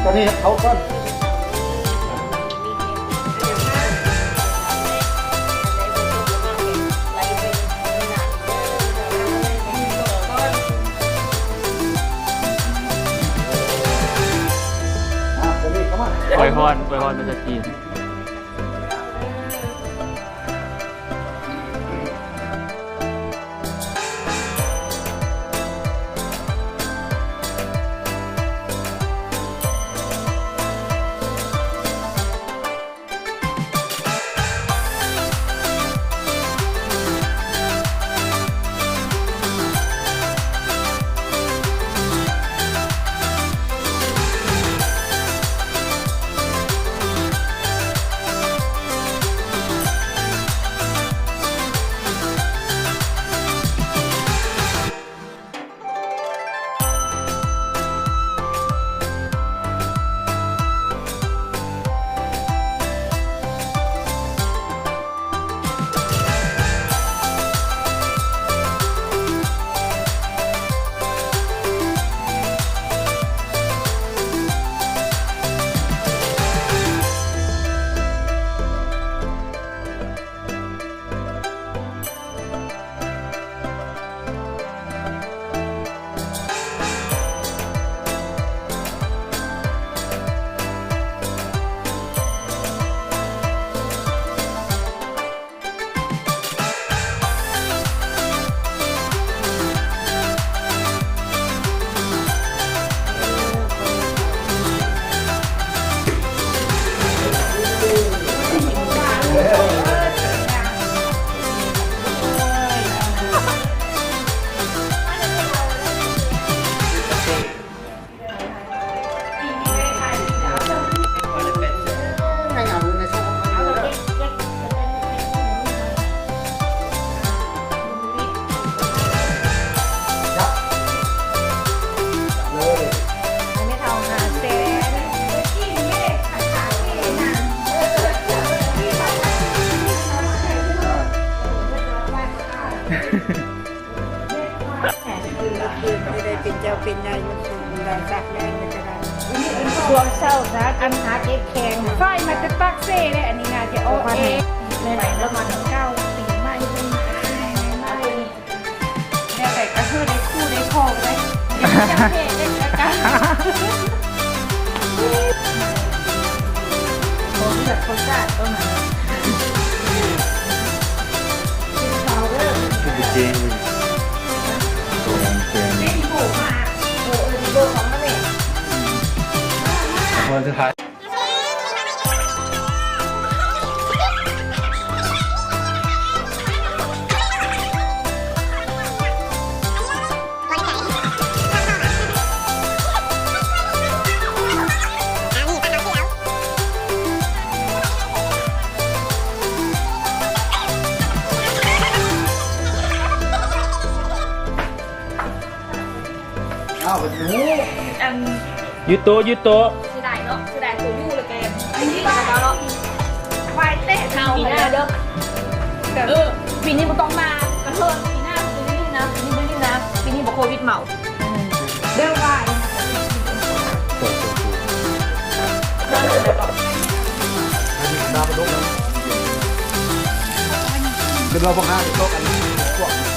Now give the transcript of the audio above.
ຕອນນີ້ເອົາກ່ອນ ອວຍພອນ ອວຍພອນພາສາຈີນ. ໄດ້ເປັນເຈົ້າເປັນນາຍ ມັນສູງໄດ້ຈັກແລ້ວ ມັນຈະໄດ້ ຊ່ວງເຊົ້າຊະ ອັນຫາເກັບແຂງ ໄຟມາແຕ່ປາກເຊເດ້. ອັນນີ້ໜ້າຈະອອກເອງ ແມ່ນແລ້ວ ມາເກົ້າປີໃໝ່ ເພິ່ນມາໃໝ່ ແນວໃດກໍຄືໄດ້ຄູ່ໄດ້ຄອງໄດ້ ເຮັດຈັກເພດໄດ້ຈັກກັນ ຂອງແບບຄົນຊາດກໍມາ ກິນເຂົ້າເດີ ຄືຊິເກັ່ງເວີຍ ໂຕແດງເກັ່ງ ເປັນອີໂບມາ ເອີ ເອີ ອີໂບຂອງມັນເອງ ຄົນສຸດທ້າຍ. ອ້າວ ບໍ່ຮູ້ ອັນ ຢຸດໂຕະ ຢຸດໂຕະ ເສຍດາຍເນາະ ເສຍດາຍໂຕຢູ່ ແລ້ວກໍອັນນີ້ລະເນາະ ໄວແຕ່ເຮົາປີໜ້າເດີ ເອີ ປີນີ້ບໍ່ຕ້ອງມາ ກະເທີນ ປີໜ້າປີນີ້ນະ ປີນີ້ບໍ່ຫຼິ້ນນະ ປີນີ້ບໍ່ໂຄວິດເມົາ ເດີວ່າ ເດີວ່າພວກເຮົາໄປຕົກກັນ ພວກ